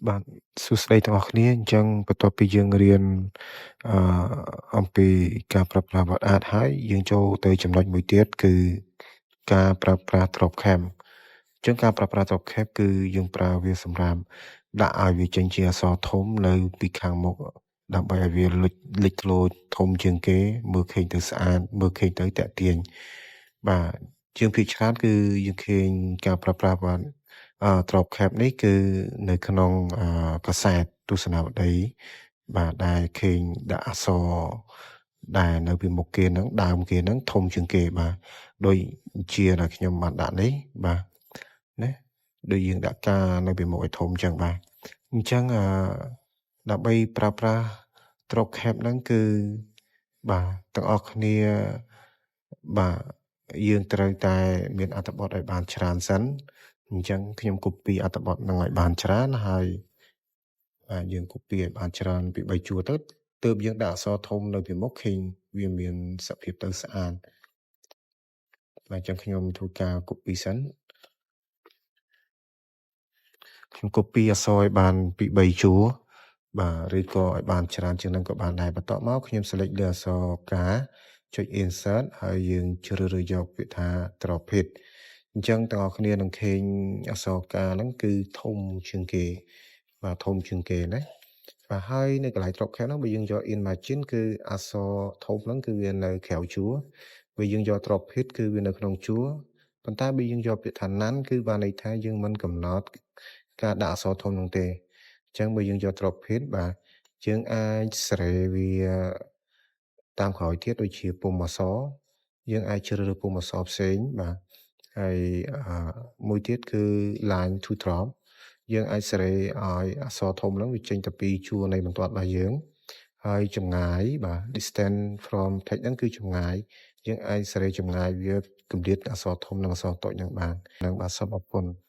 បាទសួស្តីទាំងអស់គ្នាអញ្ចឹងបន្ទាប់ពីយើងរៀនអឺអំពីការប្រើប្រាស់ Word Art ហើយយើងចូលទៅចំណុចមួយទៀតគឺការប្រើប្រាស់ Drop Cap អញ្ចឹងការប្រើប្រាស់ Drop Cap គឺយើងប្រើវាសម្រាប់ដាក់ឲ្យវាចេញជាអក្សរធំនៅពីខាងមុខដើម្បីឲ្យវាលេចលេចធ្លោធំជាងគេមើលឃើញទៅស្អាតមើលឃើញទៅតាក់ទាញបាទជាងភាគច្រើនគឺយើងឃើញការប្រើប្រាស់បាទអឺ drop cap នេះគឺនៅក្នុងកាសែតទស្សនាវដ្តីបាទដែលឃើញដាក់អក្សរដែលនៅពីមុខគេហ្នឹងដើមគេហ្នឹងធំជាងគេបាទដូចជាដែលខ្ញុំបានដាក់នេះបាទណាដូចយើងដាក់ការនៅពីមុខឲ្យធំអញ្ចឹងបាទអញ្ចឹងអឺដើម្បីប្រើប្រាស់ drop cap ហ្នឹងគឺបាទទាំងអស់គ្នាបាទយើងត្រូវតែមានអត្ថបទឲ្យបានច្រើនសិនអញ្ចឹងខ្ញុំ copy អត្ថបទហ្នឹងឲ្យបានច្រើនហើយបាទយើង copy ឲ្យបានច្រើនពី3ជួរទៅទើបយើងដាក់អក្សរធំនៅពីមុខឃើញវាមានសភាពទៅស្អាតបាទអញ្ចឹងខ្ញុំធ្វើការ copy សិនខ្ញុំ copy អក្សរឲ្យបានពី3ជួរបាទឬក៏ឲ្យបានច្រើនជាងនឹងក៏បានដែរបន្ទាប់មកខ្ញុំ select លើអក្សរកាចុច insert ហើយយើងជ្រើសរើសយកពាក្យថា drop cap អញ្ចឹងទាំងអស់គ្នានឹងឃើញអក្សរកាហ្នឹងគឺធំជាងគេបាទធំជាងគេណាបាទហើយនៅកន្លែង drop cap ហ្នឹងបើយើងយក in margin គឺអក្សរធំហ្នឹងគឺវានៅក្រៅជួរបើយើងយក drop cap គឺវានៅក្នុងជួរប៉ុន្តែបើយើងយកពាក្យថា none គឺបានន័យថាយើងមិនកំណត់ការដាក់អក្សរធំនោះទេអញ្ចឹងបើយើងយក drop cap បាទយើងអាចសេរីវាតាមក្រោយទៀតដូចជាពុម្ពអក្សរយើងអាចជ្រើសរើសពុម្ពអក្សរផ្សេងបាទហើយមួយទៀតគឺ line to top យើងអាចសេរីឲ្យអក្សរធំហ្នឹងវាចេញទៅពីជួរនៃបន្ទាត់របស់យើងហើយចម្ងាយបាទ distance from text ហ្នឹងគឺចម្ងាយយើងអាចសេរីចម្ងាយវាគម្លាតអក្សរធំនិងអក្សរតូចហ្នឹងបាននឹងបាទសូមអរគុណ។